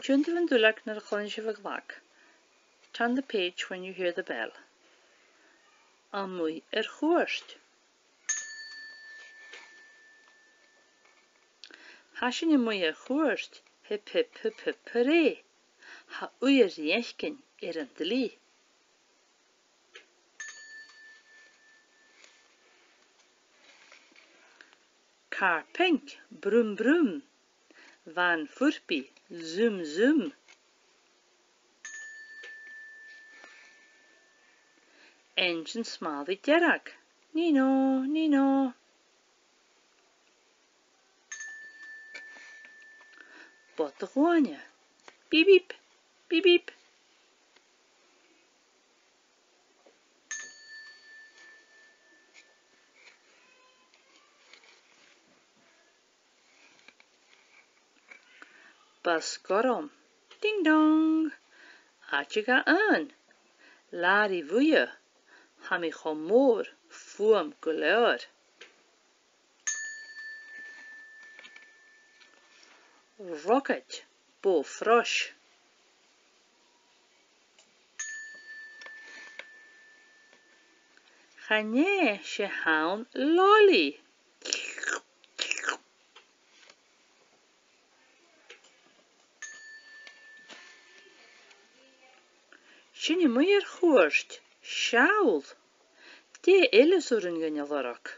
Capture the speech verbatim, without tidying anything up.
Tionndaidh an duilleag nuair a chluinneas sibh an glag. Turn the page when you hear the bell. A-muigh air chuairt. Tha sinn a-muigh air chuairt, hip hip hip hip hooray. Tha uair ri fhaicinn air an t-slighe. Car pinc, brum brum. Van phurpaidh, zoom zoom. Einnsean smàlaidh dearg, nì-nò, nì-nò. Bòt a' ghlainne, bìp bìp, bìp bìp. Bus gorm, ding dong. Àite ga fhaighinn, làraidh bhuidhe, tha mi cho mòr, fuaim gu leòr. Rocaid, bò-frois. Chan e, 's e th' ann lolaidh. Sinn a-muigh air chuairt, seall. Dè eile as urrainn dhuinn a lorg?